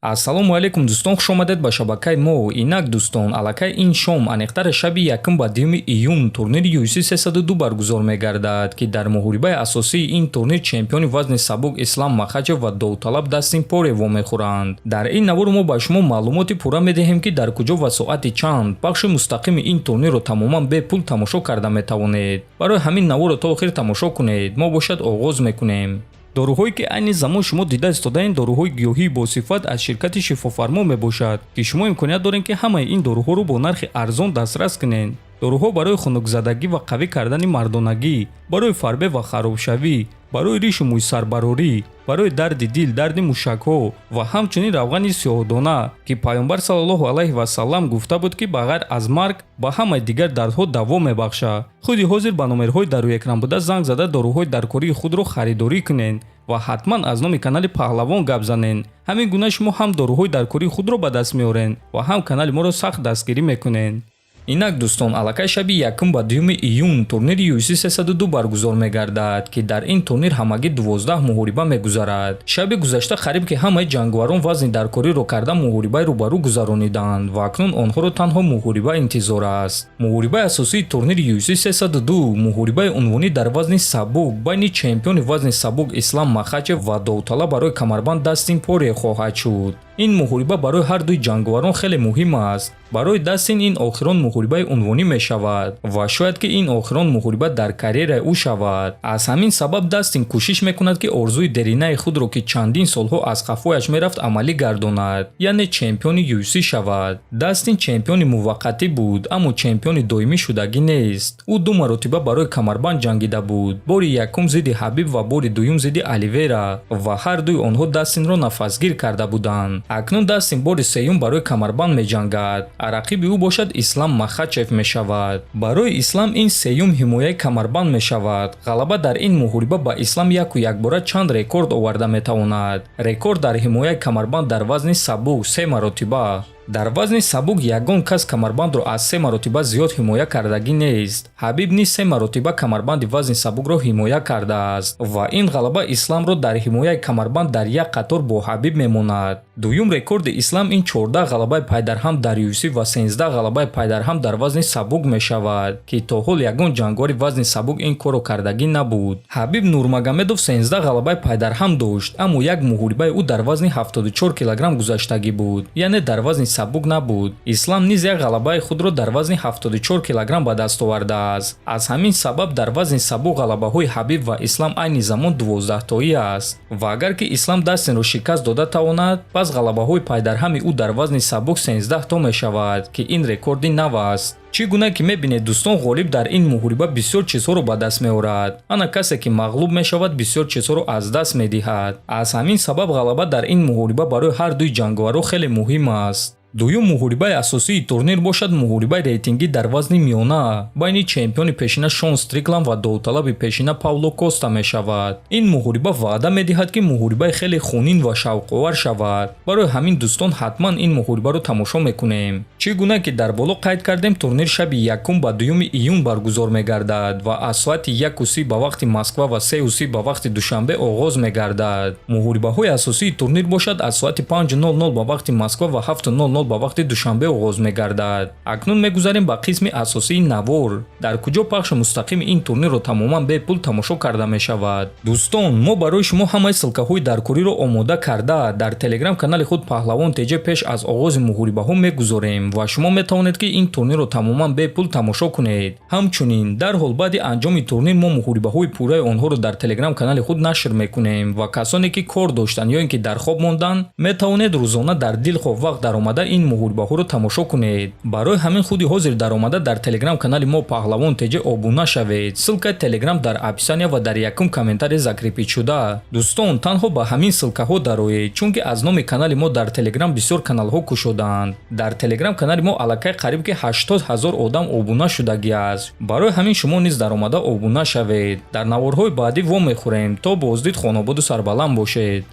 Ассалому алайкум, дӯстон, хушомадед ба шабакаи мо. Инак, дӯстон, аллакай ин шом, аниқтара шаби 1 ба 2 июн, турнири UFC 302 баргузор мегардад, ки дар муҳорибаи асосии ин турнир чемпиони вазни сабук Ислам Махачев ва довталаб Дастин Порье вомехӯранд. Дар ин навор мо ба шумо маълумоти пурра медиҳем, ки дар куҷо ва соати чанд пахши мустақими ин турнирро тамоман бепул тамошо карда метавонед. Барои ҳамин наворро то охир тамошо кунед. Мо бошад оғоз мекунем. Доруҳое, ки айни замон шумо дида истодаед, доруҳои гиёҳии босифат аз ширкати Шифофармо мебошад, ки шумо имконият доред, ки ҳамаи ин доруҳоро бо нархи арзон дастрас кунед. Доруҳо барои хунукзадагӣ ва қавӣ кардани мардонагӣ, барои фарбе ва харобшавӣ, барои ришу мӯйсарбарорӣ, барои дарди дил, дарди мушакҳо ва ҳамчунин равғани сиёҳдона, ки Пайғамбар саллаллоҳу алайҳи васаллам гуфта буд, ки ба ғайр аз марг ба ҳамаи дигар дардҳо даво мебахшад. Худи ҳозир ба номерҳои дар рӯи экран буда занг зада, доруҳои даркории худро харидорӣ кунед ва ҳатман аз номи канали Паҳлавон гап занед. Ҳамин гуна шумо ҳам доруҳои даркории худро ба даст меоред ва ҳам канали моро сахт дастгирӣ мекунед. Инак, дӯстон, аллакай шаби 1 ба 2 июн турнири UFC 302 баргузор мегардад, ки дар ин турнир ҳамагӣ 12 муҳориба мегузарад. Шаби гузашта қариб ки ҳамаи ҷанговарон вазни даркориро карда, муҳорибаи рӯбарӯ гузарониданд ва акнун онҳоро танҳо муҳориба интизор аст. Муҳорибаи асосии турнири UFC 302 муҳорибаи унвонӣ дар вазни сабук байни чемпиони вазни сабук Ислам Махачев ва довталаб барои камарбанд Дастин Порье хоҳад шуд. Ин муҳориба барои ҳар дуи ҷанговарон хеле муҳим аст. Барои Дастин ин охирон муҳорибаи унвонӣ мешавад ва шояд, ки ин охирон муҳориба дар карьераи ӯ шавад. Аз ҳамин сабаб Дастин кӯшиш мекунад, ки орзуи деринаи худро, ки чандин солҳо аз қафояш мерафт, амалӣ гардонад, яъне чемпиони UFC шавад. Дастин чемпиони муваққатӣ буд, аммо чемпиони доимӣ шудагӣ нест. Ӯ ду маротиба барои камарбанд ҷангида буд: бори якум зидди Ҳабиб ва бори дуюм зидди Оливера, ва ҳар дуи онҳо Дастинро нафасгир карда буданд. Акнун Дастин бори сеюм барои камарбанд меҷангад, а рақиби ӯ бошад Ислам Махачев мешавад. Барои Ислам ин сеюм ҳимояи камарбанд мешавад. Ғалаба дар ин муҳориба ба Ислам яку якбора чанд рекорд оварда метавонад. Рекорд дар ҳимояи камарбанд дар вазни сабук: се маротиба. Дар вазни сабук ягон кас камарбандро аз се маротиба зиёд ҳимоя кардагӣ нест. Ҳабиб низ се маротиба камарбанди вазни сабукро ҳимоя кардааст ва ин ғалаба Исламро дар ҳимояи камарбанд дар як қатор бо Ҳабиб мемонад. Дуюм рекорди Ислам ин 14 ғалабаи пайдарҳам дар UFC ва 13 ғалабаи пайдарҳам дар вазни сабук мешавад, ки то ҳол ягон ҷанговари вазни сабук ин корро кардагӣ набуд. Ҳабиб Нурмагомедов 13 ғалабаи пайдарҳам дошт, аммо як муҳорибаи ӯ дар вазни 74 килограмм гузаштагӣ буд, яъне дар вазни сабук набуд. Ислам низ як ғалабаи худро дар вазни 74 килограмм ба даст овардааст. Аз ҳамин сабаб дар вазни сабук ғалабаҳои Ҳабиб ва Ислам айни замон 12-тоӣ аст ва агар ки Ислам Дастинро шикаст дода тавонад, пас ғалабаҳои пайдарҳами ӯ дар вазни сабук 13 то мешавад, ки ин рекорди нав аст. Чӣ гуна ки мебинед, дӯстон, ғолиб дар ин муҳориба бисёр чизҳоро ба даст меорад, ана касе ки мағлуб мешавад, бисёр чизҳоро аз даст медиҳад. Аз ҳамин сабаб ғалаба дар ин муҳориба барои ҳар дуи ҷанговарҳо хеле муҳим аст. Дуюм муҳорибаи асосии турнир бошад муҳорибаи рейтингӣ дар вазни миёна байни чемпиони пешина Шон Стрикланд ва довталаби пешина Пауло Коста мешавад. Ин муҳориба ваъда медиҳад, ки муҳорибаи хеле хунин ва шавқовар шавад. Барои ҳамин, дӯстон, ҳатман ин муҳорибаро тамошо мекунем. Чӣ гуна ки дар боло қайд кардем, турнир шаби 1 ба 2 июн баргузор мегардад ва аз соати 1:30 ба вақти Москва ва 3:30 ба вақти Душанбе оғоз мегардад. Муҳорибаҳои асосии турнир бошад аз соати 5:00 ба вақти Москва ва 7:00 ба вақти Душанбе оғоз мегардад. Акнун мегузарем ба қисми асосии навор, дар куҷо пахши мустақими ин турнирро тамоман бепул тамошо карда мешавад. Дӯстон, мо барои шумо ҳамаи ссылкаҳои даркориро омода карда, дар телеграм канали худ Паҳлавон ТЖ пеш аз оғози муҳорибаҳо мегузорем ва шумо метавонед, ки ин турнирро тамоман бепул тамошо кунед. Ҳамчунин дарҳол баъди анҷоми турнир мо муҳорибаҳои пурраи онҳоро дар телеграм канали худ нашр мекунем ва касоне ки кор доштанд ё ин ки дар хоб монданд, метавонед рӯзона дар дилхоҳ вақт даромада, ин муҳорибаҳоро тамошо кунед. Барои ҳамин худи ҳозир даромада, дар телеграм канали мо Паҳлавон ТЖ обуна шавед. Ссылкаи телеграм дар описания ва дар якум комментарий закрепить шуда. Дӯстон, танҳо ба ҳамин ссылкаҳо дароед, чунки аз номи канали мо дар телеграм бисёр каналҳо кушодаанд. Дар телеграм канали мо аллакай қариб ки 80 000 одам обуна шудагӣ аст. Барои ҳамин шумо низ даромада обуна шавед. Дар наворҳои баъдӣ вомехӯрем. То боздид, хонободу сарбаланд бошед.